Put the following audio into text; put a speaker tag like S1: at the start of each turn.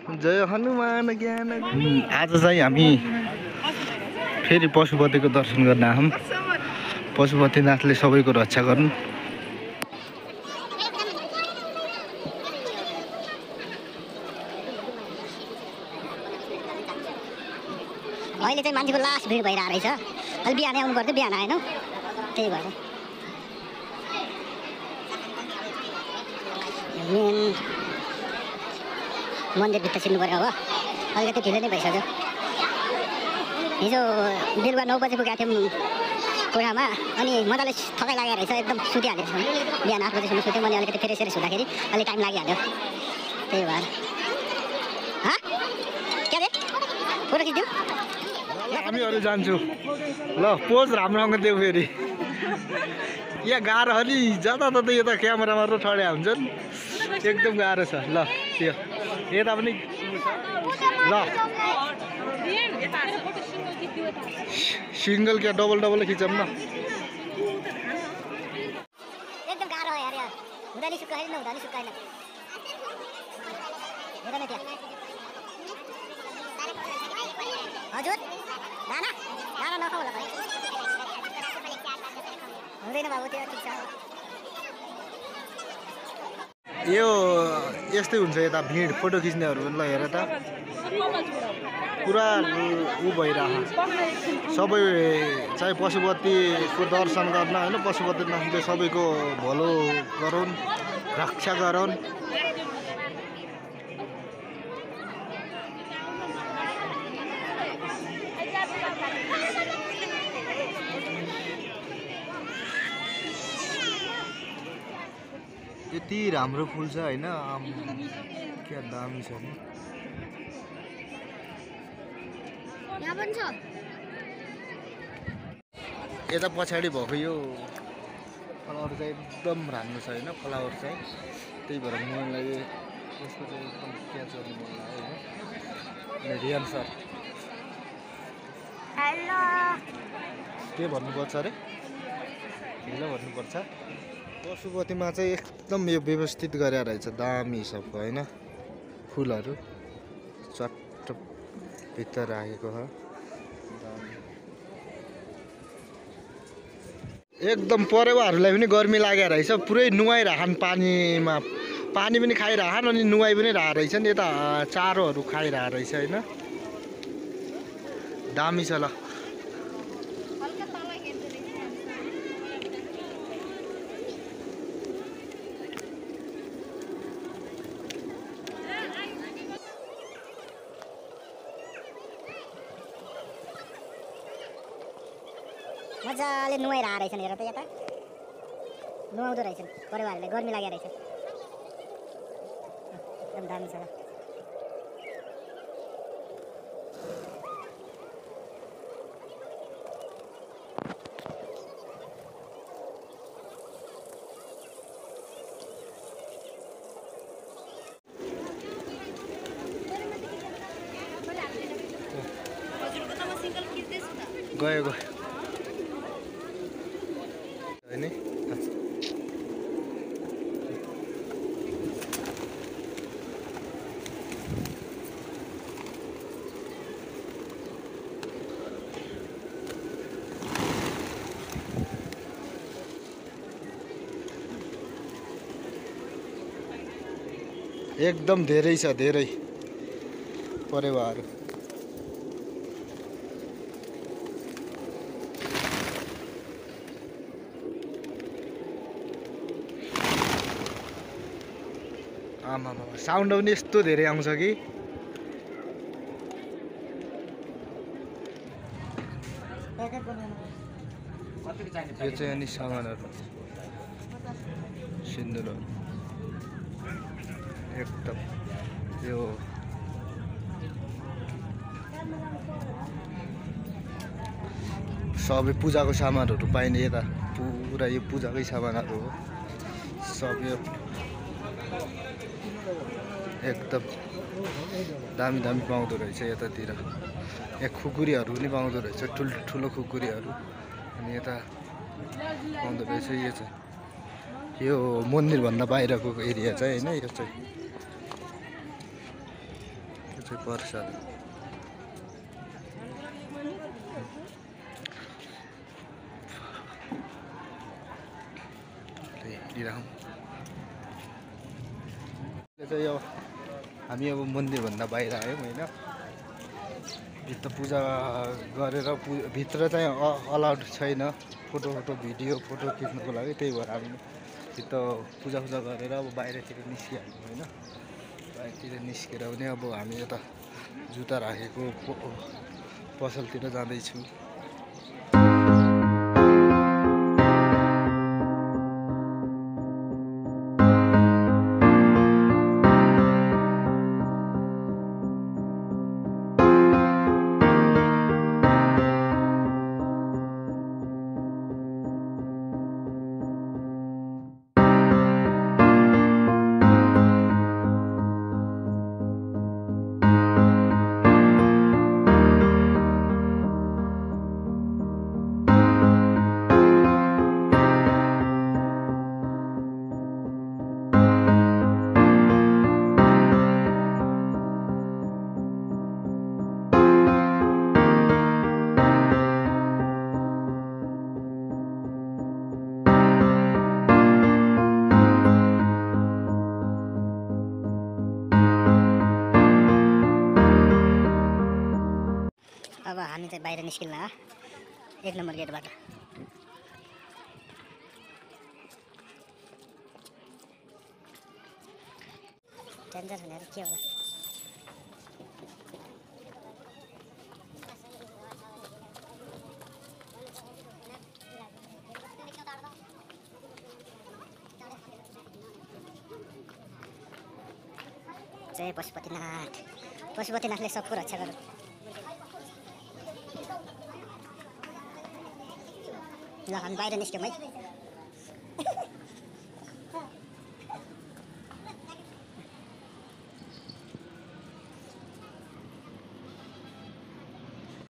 S1: जय हनुमान ज्ञान आज चाहिँ हामी फेरि पशुपतिको दर्शन गर्न आयौँ। पशुपतिनाथले सबैको रक्षा गरून्।
S2: अहिले चाहिँ मान्छेको लास भिड भइरहेको रहेछ। अहिले बिहानै आउनु पर्थ्यो, बिहान आएन, त्यही भएर मेन मन्दिरभित्र छिर्नु पर्यो। अब अलिकति ढिलो नै भइसक्यो। हिजो बेलुका 9 बजे पुगेको थियौँ कोठामा, अनि मजाले थकाइ लागेको रहेछ, एकदम सुतिहालेको छ। बिहान 8 बजीसम्म सुत्यौँ, अनि अलिकति फ्रेस फ्रेस हुँदाखेरि अलिक टाइम लागिहाल्यो, त्यही भएर। के अरे फोटो खिच्दिउँ?
S1: हामीहरू जान्छु ल। पोज राम्रोसँग देऊ फेरि। यहाँ गाह्रो हो नि, जताततै यता क्यामेरा मात्र ठड्या हुन्छन्, एकदम गाह्रो छ। ल त्यो यता पनि ल, सिङ्गल क्या डबल डबल खिचौँ न।
S2: एकदम गाह्रो हो यार, हुँदा नि सुक्का होइन, हुँदा नि सुक्का होइन, हुँदैन त्यहाँ। हजुर दाना दाना नखाऊ होला भाइ, हुँदैन बाबु, त्यो ठिक छ।
S1: यो यस्तै हुन्छ यता भिड, फोटो खिच्नेहरू ल हेर त पुरा ऊ भइरह। सबै चाहिँ पशुपतिको दर्शन गर्न होइन, पशुपतिनाथले सबैको भलो गरून्, रक्षा गरून्। यति राम्रो फुल छ होइन, क्या दामी छ नि। यता पछाडि भएको यो फ्लावर चाहिँ एकदम राम्रो छ होइन, फ्लावर चाहिँ, त्यही भएर मलाई यसको चाहिँ एकदम क्याच गर्नु मन लाग्यो होइन। रियन सर
S2: हेलो
S1: के भन्नुपर्छ अरे, ढिलो भन्नुपर्छ। पशुपतिमा चाहिँ एकदम यो व्यवस्थित गरेर रहेछ, दामी सबको होइन। फुलहरू चट्ट भित्र राखेको हो, एकदम परेवाहरूलाई पनि गर्मी लागेको रहेछ। पुरै नुहाइराखन् पानीमा, पानी पनि खाइराखन् अनि नुहाइ पनि रहेको रहेछन्। यता चारोहरू खाइरहेको रहेछ होइन, दामी छ। ल
S2: मजाले नुहाइरहेको रहेछन्, हेर त यता नुहाउँदो रहेछन्, परिवारहरूले गर्मी लागेको रहेछ, एकदम दामी छ।
S1: गयो गयो एकदम धेरै छ, धेरै परेवाहरू। आमा साउन्ड पनि यस्तो धेरै आउँछ कि। यो चाहिँ अनि सामानहरू, सिन्दुरहरू एकदम यो सबै पूजाको सामानहरू पाइने। यता पुरा यो पूजाकै सामानहरू हो सब। यो एकदम दामी दामी पाउँदो रहेछ यतातिर। यहाँ खुकुरीहरू पनि पाउँदो रहेछ, ठुलो खुकुरीहरू। अनि यता पाउँदो रहेछ। यो चाहिँ यो मन्दिरभन्दा बाहिरको एरिया चाहिँ होइन, यो चाहिँ चाहिँ प्रसाद चाहिँ अब हामी अब मन्दिरभन्दा बाहिर आयौँ होइन। भित्र पूजा गरेर भित्र चाहिँ अलाउड छैन फोटो भिडियो फोटो खिच्नुको लागि, त्यही भएर हामी भित्र पूजा गरेर अब बाहिरतिर निस्किहाल्यौँ होइन। बाहिरतिर निस्केर पनि अब हामी यता जुत्ता राखेको पसलतिर जाँदैछु।
S2: अब हामी चाहिँ बाहिर निस्किन्न 1 नम्बर गेटबाट। डेन्जर भनेर के होला। जय पशुपतिनाथले सबको रक्षा गरौँ। ल हामी बाहिर निस्क्यौँ है।